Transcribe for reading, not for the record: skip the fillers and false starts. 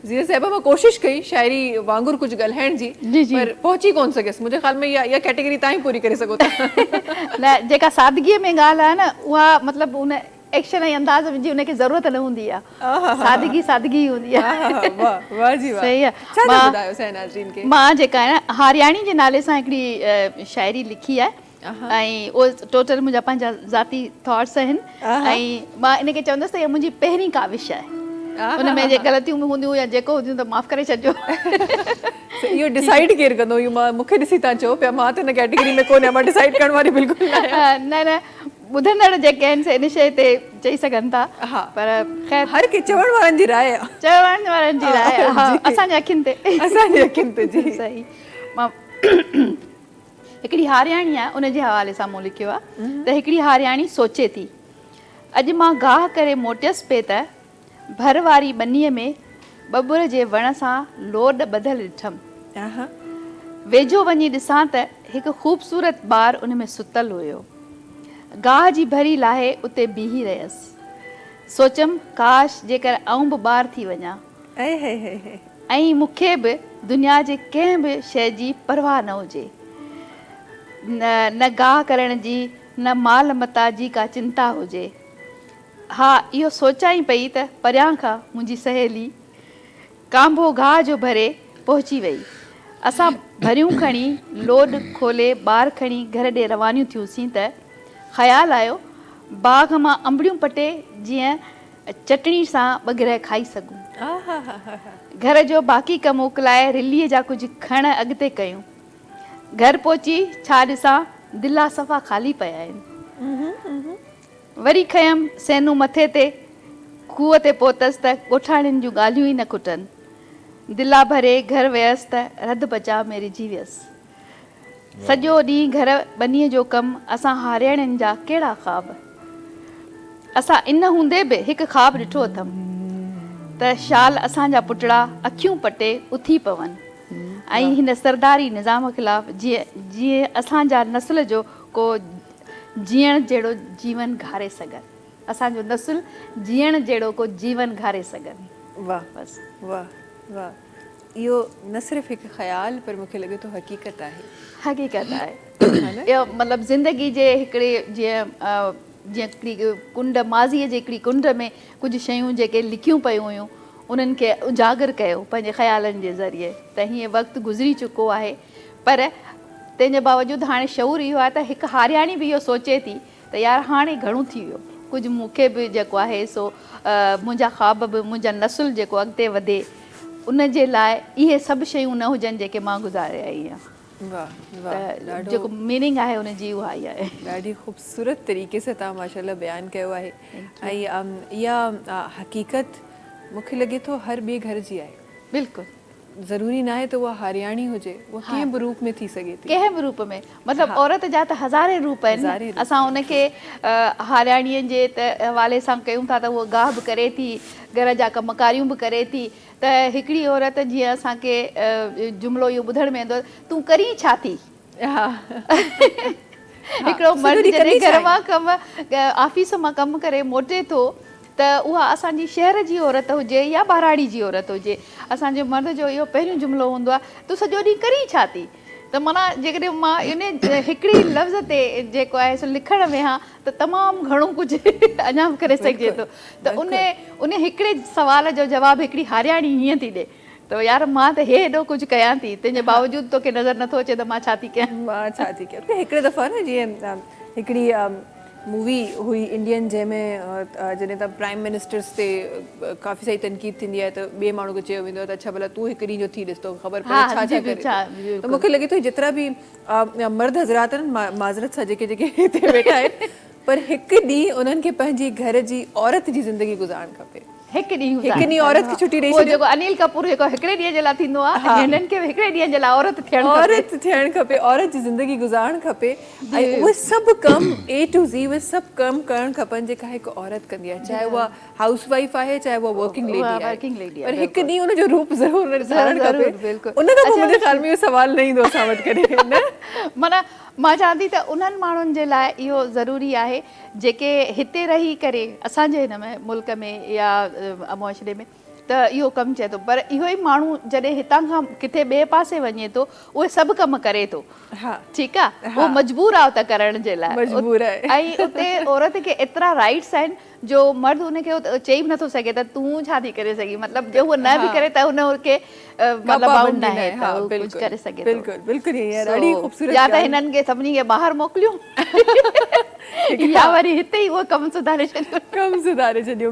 زينت صاحبه مان ڪوشش ڪئي شاعري وانگر ڪجهه ڳالهائڻ جي جي جي پر پهچي ڪونه سگهيس منهنجي خيال ۾ اها اها ڪيٽيگري توهان ئي پوري ڪري سگهو ٿا. نه جيڪا سادگي ۾ ڳالهه آهي نه اها مطلب ان ايڪشن ۽ انداز جي ان کي ضرورت نه هوندي آهي سادگي سادگي ئي هوندي آهي. واه واه جي واه صحيح آهي ڇا ٿا ٻڌايو سائين ناظرين کي. مان جيڪا آهي نه هارياڻي جي نالي سان هڪڙي شاعري لکي آهي ۽ اهو ٽوٽل منهنجا پنهنجا ذاتي ٿاٽس آهن ۽ مان ان کي چوندس ته اها منهنجي پهرين ڪاوش آهي ان ۾ جي غلطيون به هونديون يا جيڪو هونديون ته معاف ڪري ڇڏجو. اهو ڊسائيڊ ڪير ڪندو اهو مان مون کي ڏسي تان چئو پيا مان ته ان ڪيٽيگري ۾ ڪونه آهيان مان ڊسائيڊ ڪرڻ واري بلڪل نه آهيان. نه نه ٻڌندڙ جيڪي آهن سي ان شيء تي چئي سگهن ٿا پر خير هر ڪنهن چوڻ وارن جي راء آهي. چوڻ وارن جي راء آهي اسان جي اکين تي. اسان جي اکين تي جي. صحيح مان هڪڙي هارياڻي آهي ان جي حوالي سان مون لکيو آهي ته هڪڙي هارياڻي سوچي ٿي اڄ مان گاهه ڪري موٽيس پئي ته ڀر واري ٻنيء ۾ ٻٻر جي وڻ سان لوڏ ٻڌل ڏٺم. ويجهو وڃي ڏسان ته هڪ خوبصورت ٻار ان ۾ ستل هيو. گاهه جي ڀري لاهي اتي بيهي رهيس. سوچيم ڪاش جيڪر آئون به ٻار ٿي وڃان. ۽ مون کي به دنيا جي ڪنهن به شيء جي پرواهه نه هجي. نه گاهه ڪرڻ جي، نه مال متاع جي ڪا چنتا هجي. ها، اهو سوچان ئي پئي ته پريان کان منهنجي سهيلي ڪانڀو گاهه جو ڀري پهچي وئي. اسان ڀريون کڻي، لوڏ کولي ٻار کڻي گهر ڏي روانيون ٿيونسين ته خيال آيو، باغ مان انبڙيون پٽي جيئن چٽڻي سان ٻه گرهه کائي سگهون. گهر جو باقي ڪم اڪلائي رليء جا ڪجهه کڻ اڳتي ڪيون. گهر پهچي ڇا ڏسان دلا صفا خالي پيا آهن. وري کنيم سينو مٿي تي، کوهه تي پهتس ته ڳوٺاڻين جون ڳالهيون ئي نه کٽن. دلا ڀري گهر ويس ته رڌ پچاء ۾ رجهي ويس. سڄو ڏينهن گهر ٻنيء جو ڪم، اسان هارياڻين جا ڪهڙا خواب. اسان ان هوندي به هڪ خواب ڏٺو اٿم ته شال اسان جا پٽڙا اکيون پٽي اٿي پون ۽ هن سرداري نظام خلاف جيئن جيئن اسان جا نسل جو ڪو جيئڻ جهڙو جيون گهاري سگهن. اسان جو نسل جيئڻ جهڙو ڪو جيون گهاري سگهن. واه بس. واه واه اهو نه صرف هڪ خيال پر مون کي لڳي ٿو حقيقت آهي. حقيقت آهي اهو مطلب زندگي جي هڪڙي جيئن جيئن هڪڙي ڪنڊ ماضي جي هڪڙي ڪنڊ ۾ ڪجهه شيون جيڪي لڪيون پيون هيون انهن کي اجاگر ڪيو پنهنجي خيالن جي ذريعي ته هيئن وقت گذري چڪو آهي پر تنهن جي باوجود هاڻي شعور اهو آهي ته هڪ هارياڻي به اهو سوچي ٿي ته يار هاڻي گهڻو ٿي ويو ڪجهه مون کي به جيڪو آهي سو منهنجا خواب به منهنجا نسل جيڪو اڳتي وڌي ان جي لاء اهي سڀ شيون نه هجن جيڪي مان گذاري آئي آهيان واه واه ته جيڪو ميننگ آهي ان جي اها ئي آهي. ڏاڍي خوبصورت طريقي سان توهان ماشاء الله بيان ڪيو آهي ۽ اها حقيقت مون کي لڳي ٿو هر ٻئي گهر جي آهي. بلڪل. ضروري ناهي ته اها هارياڻي هجي، اها ڪنهن به روپ ۾ ٿي سگهي ٿي. ڪنهن به روپ ۾ مطلب عورت جا ته هزارين روپ آهن، اسان ان کي هارياڻيء جي ته حوالي سان ڪيون ٿا ته هوء گاهه به ڪري ٿي، گهر جا ڪم ڪاريون به ڪري ٿي ته هڪڙي عورت جيئن اسان کي جملو اهو ٻڌڻ ۾ ايندو آهي تون ڪرين ڇا ٿي؟ هڪڙو مرد جڏهن گهر مان ڪم آفيس مان ڪم ڪري موٽي ٿو ته اها اسان جي شهر جي عورت هجي يا ٻهراڙي جي عورت هجي اسان جي مرد جو اهو پهريون جملو هوندو آهي تون سڄو ڏينهن ڪرين ڇا ٿي ته معنيٰ جيڪڏهن مان ان هڪڙي لفظ تي جيڪو آهي سو لکڻ ويهان ته تمام گهڻو ڪجهه اڃا به ڪري سگهجي ٿو ته ان ان هڪڙي سوال جو جواب هڪڙي هارياڻي هيئن ٿي ڏي ته يار مان ته هي ايڏو ڪجهه ڪيان ٿي تنهن جي باوجود توکي نظر نٿو اچي ته مان ڇا ٿي ڪيان. مان ڇا ٿي ڪيان. هڪڙي دفعا نه جيئن هڪڙي مووي هئي انڊين جنهن ۾ جڏهن ته پرائم منسٽرس تي ڪافي ساري تنقيد ٿيندي آهي ته ٻئي ماڻهو کي چيو ويندو آهي ته اڇا ڀلا تون هڪ ڏينهن جو ٿي ڏس توکي خبر پوي ڇا ڇا ڪري ٿو ته مونکي لڳي ٿو جيترا به مرد حضرات آهن معذرت سان جيڪي جيڪي هتي ويٺا آهن پر هڪ ڏينهن انهن کي پنهنجي گهر جي عورت جي زندگي گذارڻ کپي. هڪ ڏينهن هڪ ڏينهن عورت کي ڇٽي ڏئي ڇڏيو. اهو جيڪو انيل ڪپور جيڪو هڪڙي ڏينهن جي لاء ٿيندو آهي هنن کي به هڪڙي ڏينهن جي لاء عورت ٿيڻ کپي. عورت ٿيڻ کپي عورت جي زندگي گذارڻ کپي ۽ اهي سڀ ڪم اي ٽو زي اهي سڀ ڪم ڪرڻ کپن جيڪا هڪ عورت ڪندي آهي چاهي اها هائوس وائيف آهي چاهي اها ورڪنگ ليڊي آهي پر هڪ ڏينهن ان جو روپ ضرور ڌارڻ کپي ان کان پوء منهنجي خيال ۾ اهو سوال نه ايندو اسان وٽ ڪڏهن نه. معنيٰ مان چوان ٿي ته انهن ماڻهن جي لاء اهو ضروري آهي جيڪي هتي رهي ڪري اسان جي هن ملڪ ۾ يا معاشري ۾ ته اهو ڪم چئي ٿو پر اهو ئي ماڻهو جڏهن هتان کان ڪٿي ٻئي پاسي وڃي ٿو اهي سڀ ڪم ڪري ٿو ٺيڪ آ اهو مجبور آ اتي ڪرڻ جي لاء مجبور آهي ۽ اتي عورت کي ايترا رائٽس آهن جو مرد ان کي چئي به نٿو سگهي ته تون ڇا ٿي ڪري سگهين مطلب جي هو نه به ڪري ته هن کي مطلب باؤنڊ ناهي ته هو ڪجهه ڪري سگهي ٿو بلڪل بلڪل ائين ڏاڍي خوبصورت يا ته هنن کي سڀني کي ٻاهر موڪليون يا وري هتي ئي اهو ڪم سڌاري ڇڏيون ڪم سڌاري ڇڏيون.